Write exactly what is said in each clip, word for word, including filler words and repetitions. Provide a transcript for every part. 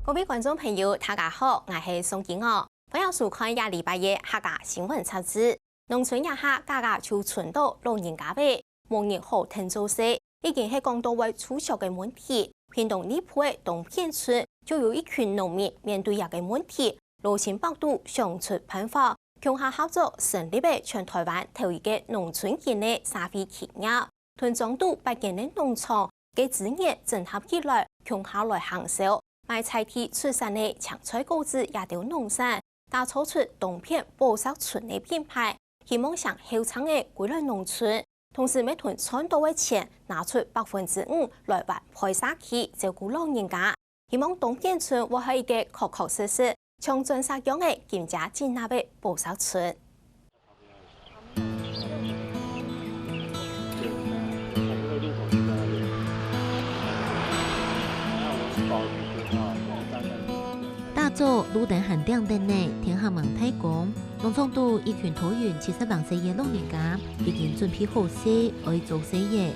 各位觀眾朋友，大家好，𠊎係宋景昂，歡迎收看這禮拜个客家新聞雜誌。農村這下家家就伸到老人家位，無人好𢯭手勢，已經係講到會出事个問題。屏東內埔个東片村就有一群農民面對這个問題， 勞心百度想出辦法，共下合作成立个全臺灣頭一个農村型个社會企業，同莊肚八間个農場个資源整合起來，共下來行銷，賣在地出產个青菜、果子這兜農產，打造出東片寶石村个品牌，希望將後生个歸來農村，同時乜同賺到个錢拿出百分之五來還背社區，照顧老人家。 希望東片村會係一個確確實實像鑽石樣个金家金納个寶石村。打早路燈還亮等呢，天還吂大光，農場肚一群大人七十零歲个老人家已經準備好勢，愛做事了。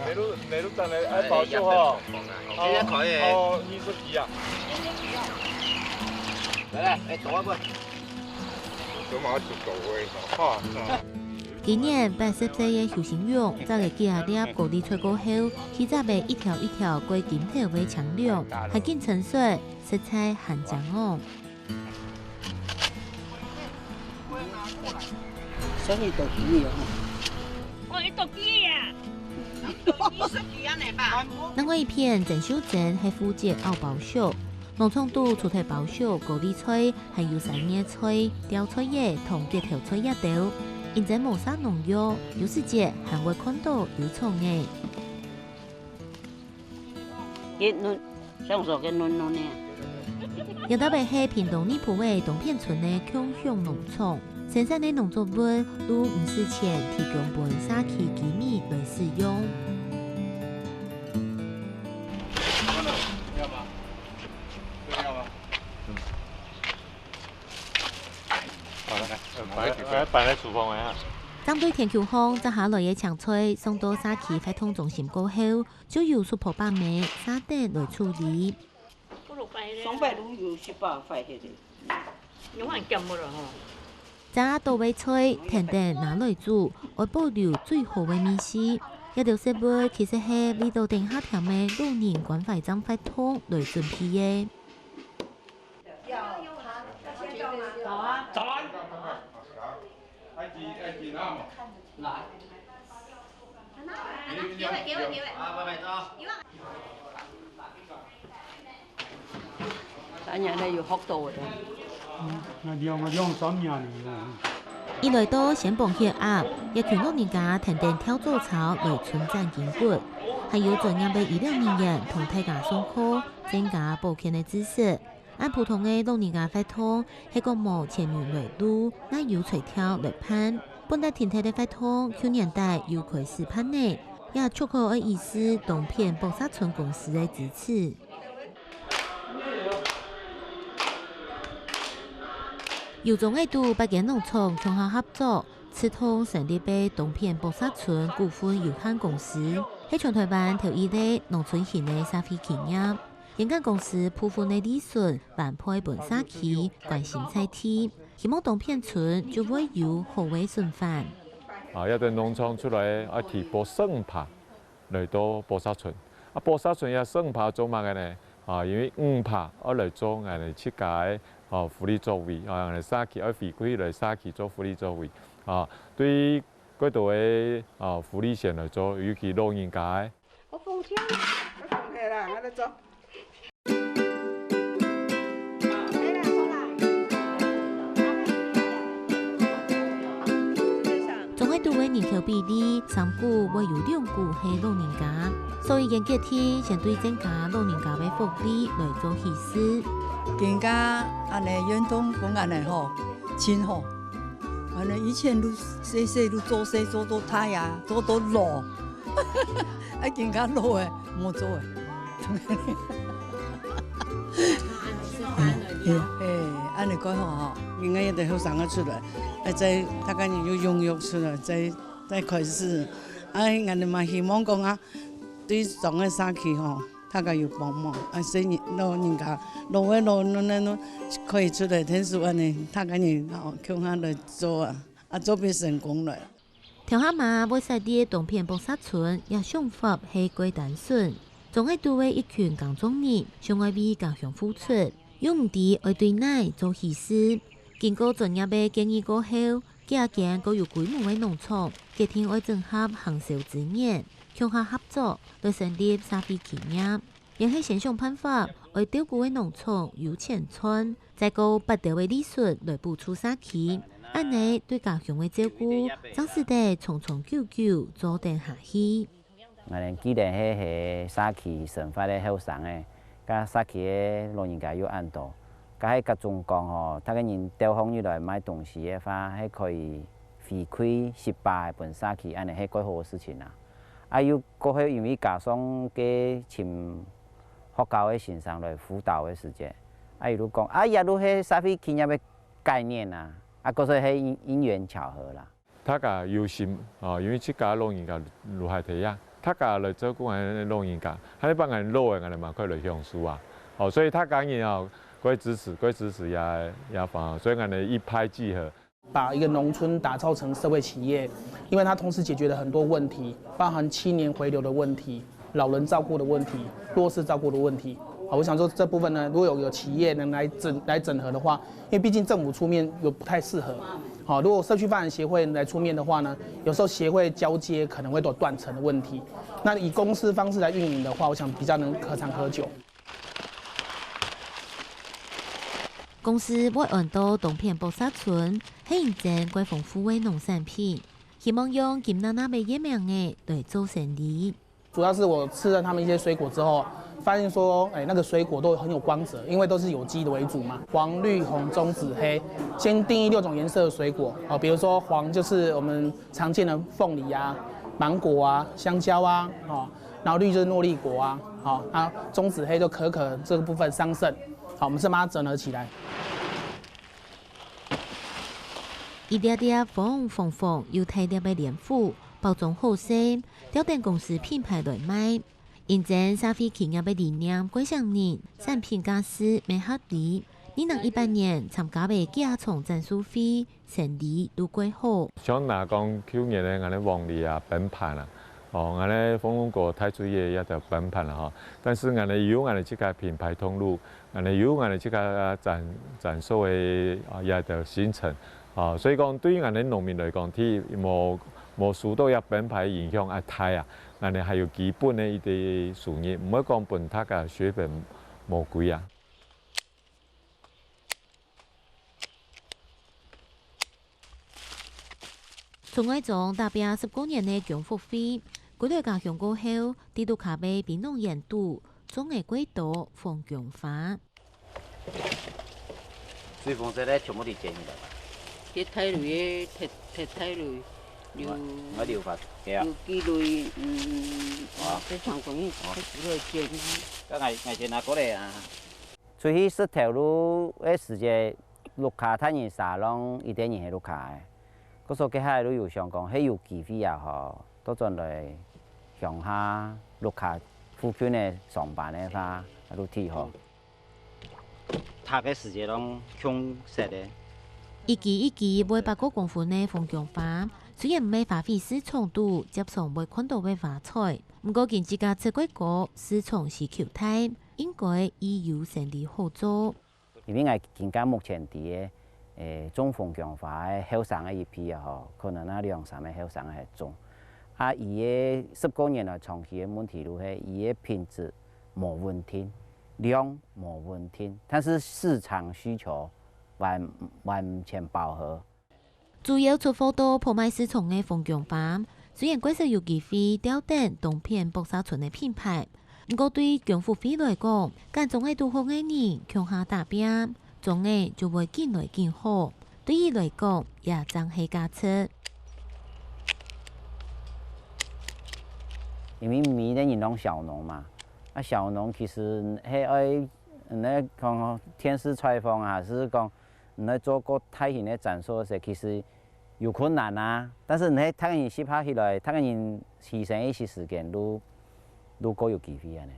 馬路，馬路上來，哎，保秀吼。哎，這樣可以。哦，二十幾啊。來來，哎，走啊，不。有馬上走位，哈。今年八十歲个邱新勇，摘个幾下粒高麗菜過後，去摘个一條一條過金頭个青龍，還緊伸手，實在還正哦。 所以都可以哦。哦，一斗幾啊？二十幾安尼吧。另外一片，鄭秀珍係負責拗包粟。農場肚除忒包粟、高麗菜，還有山葉菜、吊菜葉同結頭菜這兜。因為無撒農藥，有時節還會看到有蟲仔。佢嫩， 上手个嫩嫩呢。這搭个係屏東內埔个東片村个共享農場，生產个農作物都毋使錢，提供分社區居民來使用。好，來，來，擺在廚房來啊。針對田坵項摘下來个青菜，送到社區活動中心過後， 就由叔婆伯姆捨得來處理。上擺攏有十八塊个。用恁鹹个咯吼。摘到个菜，跈等拿來煮，愛保留最好个味緒。這兜食物其實係為著等下添个老人關懷站活動來準備个。 早安。早安。來。給我，給我，給我。好，拜拜，走。咱娘咧有學到个。嗯，那兩個兩三年了。一來到先綁血壓，這群老人家跈等跳早操來伸展筋骨，還有專業个醫療人員同大家上課，增加保健个知識。 恁普通个老人家活動，係講無錢銀來挼，哪有才調來辦？本來停忒个活動，舊年底又開始辦呢，也就靠愛意思東片寶石村公司个支持。由莊仔肚八間農場共下合作， 自動成立个東片寶石村股份有限公司，係全臺灣頭一个農村型个社會企業。因該公司部分个利潤還配分社區，關心在地，希望東片村就會有好个循環。啊，這兜農場出來，愛提保十五趴 來到寶石村。啊，寶石村也算怕做麼个呢？啊，因為五趴愛來做𠊎兜自家个，啊，福利作為，啊，𠊎兜社區愛回饋來社區做福利作為。啊，對過多个，啊，福利險來做，尤其老人家个。我放棄啦，我放棄啦，𠊎來做。 莊仔肚个人口比例，三股會有兩股係老人家，所以佢決定先對增加老人家个福利來做起始。今下恁呢運動講恁呢吼，真好。恁呢以前都細細都做事做到大啊，做到老，啊今下老誒，無做誒。 嘿，嘿，恁呢講吼吼，應該一個後生个出來，哎，再大概你就踴躍出來，再再開始，哎，𠊎兜嘛希望講啊，對莊仔社區吼，大家有幫忙，啊，細人、老人家、老个老嫩个，可以出來𢯭手恁呢，大家人吼共下來做啊，啊，做分成功來。頭下媽會設立東片博沙村，這想法係蓋單純。總係都會一群耕種人，想愛為家鄉付出，又毋知愛對哪做起始。經過專業个建議過後，幾間較有規模个農場決定愛整合行銷資源，共下合作來成立社會企業。 也係先想辦法，愛照顧个農場有錢賺，再過八兜个利潤來補助社區，恁呢對家鄉个照顧，正使得長長久久做得下去。𠊎等既然係係社區生活个後生仔，該社區个老人家又恁多，該係該種講吼，逐個人兜項入來買東西个話，係可以回饋十八分社區，恁呢係蓋好个事情啊。啊，又 過後因為加上該尋學校个先生來輔導个時節，啊，佢就講，啊，這就係社會企業个概念啊，啊，故所係因、因緣巧合啦。大家有心啊，因為自家老人家留下忒啊，大家來照顧𠊎等老人家，還有幫𠊎等老个，𠊎等嘛可以來享受啊。哦，所以大家人啊，可以支持，可以支持這、這方案，所以𠊎等一拍即合。 把一个农村打造成社会企业，因为它同时解决了很多问题，包含青年回流的问题、老人照顾的问题、弱势照顾的问题。好，我想说这部分呢，如果有有企业能来整来整合的话，因为毕竟政府出面又不太适合。好，如果社区发展协会来出面的话呢，有时候协会交接可能会有断层的问题。那以公司方式来运营的话，我想比较能可长可久。 公司會安到東片博沙村，係因爭蓋豐富个農產品，希望用金娜娜个月餅仔來做生理。主要是我吃了他们一些水果之后，发现说，哎，那个水果都很有光泽，因为都是有机的为主嘛。黄、绿、红、棕、紫、黑，先定义六种颜色的水果哦，比如说黄就是我们常见的凤梨啊、芒果啊、香蕉啊，哦，然后绿就是诺丽果啊，好，啊棕紫黑就可可这个部分桑葚，好，我们是把它整合起来。 一粒粒黃黃黃又大粒个蓮霧，包裝好勢，吊等公司品牌來賣。因爭社會企業个理念，蓋吸引人，產品價數乜合理。二零一八年參加个幾下場展售會，生理都蓋好。像拿講舊年个𠊎个黃梨啊、崩盤啊，哦，𠊎个紅龍果、太子爺也得崩盤了哈。但是𠊎个有𠊎个自家品牌通路， 𠊎等有𠊎等自家展展售个啊也个行程，啊，所以講對於𠊎等農民來講，佢無無受到這崩盤影響啊大啊，𠊎等還有基本个一個收入，毋會講分大家血本無歸啊。 村外庄打拚十過年个姜福輝，歸來家鄉過後，在屋下个檳榔園肚種了幾多黃薑花。水紅色个全部都剪起來吧。這大蕊个，特特大蕊，有我留法，對啊。有幾蕊，嗯，啊非常容易，啊特別會剪。該𠊎𠊎先拿過來啊。出去食頭路个時節，屋下大人沙浪一定人係屋下个。故所該下都有想講，係有機會也好，倒轉來鄉下屋下附近个上班个話，都挺好。讀个時節攏共食个。一枝一枝會八個公分个紅薑花，雖然毋係花卉市場肚輒常會看到个花材，毋過經濟價值較高，市場需求大，應該已有生理好做。因為𠊎今个目前知个，誒，種紅薑花个後生个一批啊吼，可能啊兩三个後生个係種。啊，佢个十過年來長期个問題就係佢个品質無穩定，量無穩定，但是市場需求完完全飽和。 主要出貨到拍賣市場个紅薑花，雖然蓋少有機會吊等東片博沙村个品牌，毋過對薑福輝來講，揀種仔堵好个人共下打拚，種仔就會緊來緊好，對佢來講也正係價值。因為每個人攏小農嘛，啊小農其實係愛，嗯，講電視採訪啊，還係講 你愛做過大型个展售个時，其實有困難啊。但是你係逐個人集合起來，逐個人犧牲一息時間，都都過有機會安呢。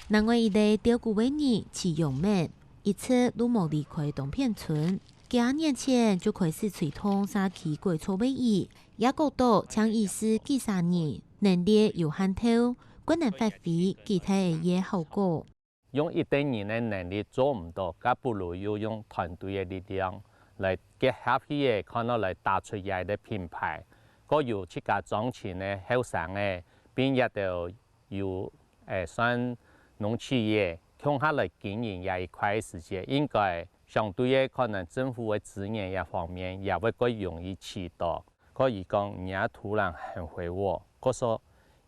另外一個吊古个人徐永明，一直都無離開東片村。幾下年前就開始推動社區改造个事，也搞到淨係試幾儕人，能力有限頭，毋能發揮幾大个效果。 用一個人个能力做毋到，該不如又用團隊个力量來結合起來，看到來打出這個品牌，過有自家莊親个後生个，並這兜有，誒，算農企業，共下來經營這一塊个時節，應該相對个可能政府个資源這方面也會較容易取到。 可以講，你个土壤很肥沃，可說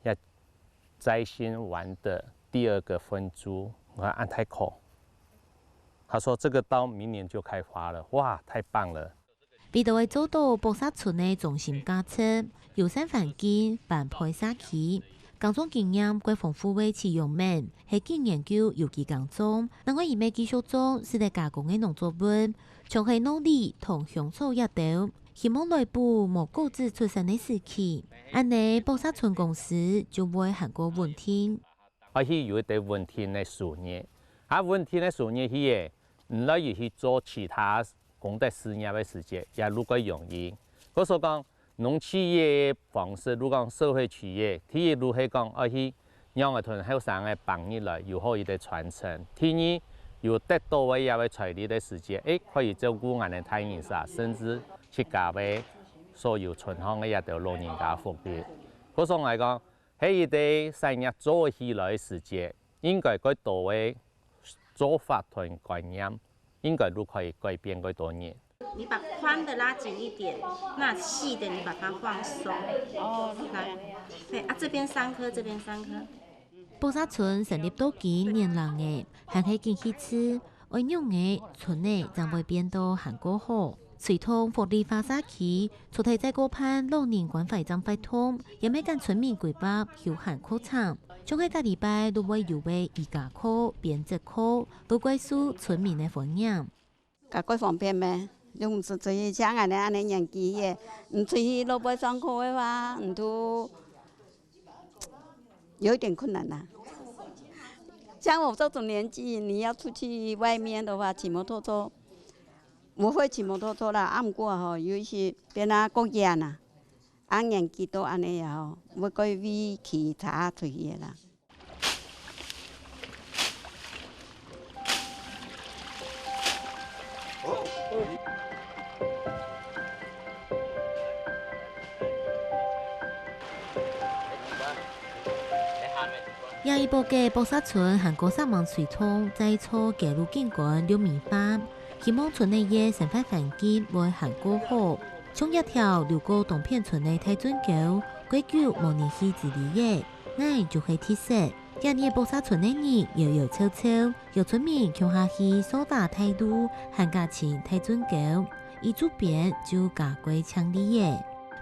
也摘心完的第二個分租，你看恁大箍。他說這個到明年就開花了，哇，太棒了！為著愛做到博沙村个中心價值，友善環境、環保社區，耕種經驗較豐富个徐永明，係幾年久有機耕種，另外一面繼續種適合加工个農作物，像係糯米同香草這兜。 希望內部無果子出產个時期，恁呢博沙村公司就會還較穩定。愛去有一個穩定个收入，啊，穩定个收入去个，毋來又去做其他公德事業个時節，也愈較容易。故所講，農企業个方式，如講社會企業，第一就係講愛去 讓𠊎同後生个放入來，有好一個傳承。第二，有得到个這個財力个時節，誒，可以照顧𠊎个大人儕，甚至自家个所有村項个這兜老人家福利。故所來講，係一個產業做起來个時節，應該較多个做法同觀念，應該就可以改變較多人。 你把寬的拉緊一點，那細的你把它放鬆。哦，來，對啊，這邊三顆，這邊三顆。博沙村成立到今年零个，還係緊去試，愛仰仔村仔正會變到還較好。推動活力化社區，除忒再過辦老人關懷站活動，也愛跟村民規劃休閒課程，像係逐禮拜都會有个瑜伽課、編織課，都較受村民个歡迎。 該較方便咩？你毋使出去，像𠊎等恁呢年紀个，毋出去落背上課个話，毋都有一點困難啦。像我這種年紀，你要出去外面的話，騎摩托車，我會騎摩托車啦，啊，毋過吼，有一些變啊，過遠啊，啊，年紀到恁呢啊吼，會較會騎車出去个啦。 這一波个博沙村還過煞猛推動再造街路景觀綠美化，希望村內个生活環境會還過好。像這條流過東片村个大圳溝，較久無人去治理个，𠊎就係特色。 這日博沙村个人搖搖湊湊，邀村民共下去掃打大路，還過清大圳溝，一周邊就加蓋淨俐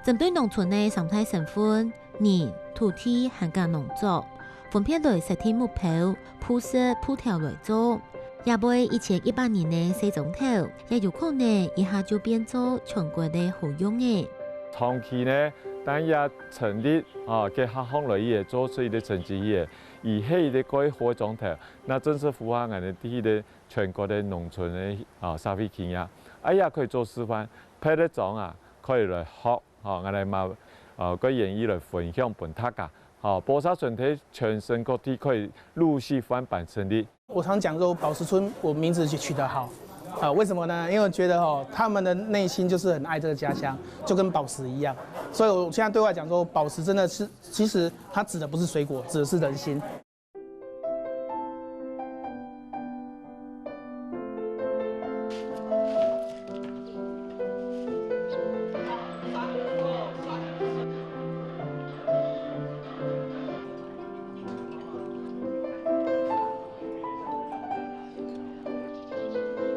仔。針對農村个三大成分，人、土地還過農作，分別來設定目標，步式步調來做。這位一千一百年个細庄頭，也有可能一下就變做全國个好樣仔。長期呢，但也成立，啊，該下項來也做出一個成績也， 佢係一個蓋好个庄頭，那正式符合𠊎等第一個全國个農村个，啊，社會企業。啊，也可以做示範，別个庄啊，可以來學，吼，𠊎等嘛，呃，蓋願意來分享分大家，吼，博沙村在全省各地可以陸續翻版成立。我常講說，寶石村，我名字就取得好，啊，為什麼呢？因為我覺得哦，他們的內心就是很愛這個家鄉，就跟寶石一樣。所以我現在對外講說，寶石真的是，其實它指的不是水果，指的是人心。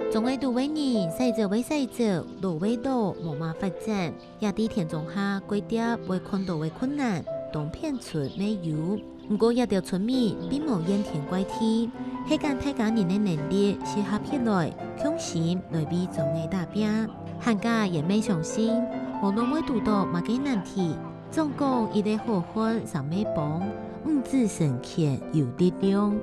庄仔肚个人，徙走會徙走，老會老，無麼發展。 這在田莊下蓋輒會看到个困難，東片村乜有。毋過這兜村民並無怨天怪地，係將大家人个能力集合起來，共心來為庄仔打拚。還過也乜相信，無論會堵到麼个難題，總講一个好漢三个幫，五子成全有力量。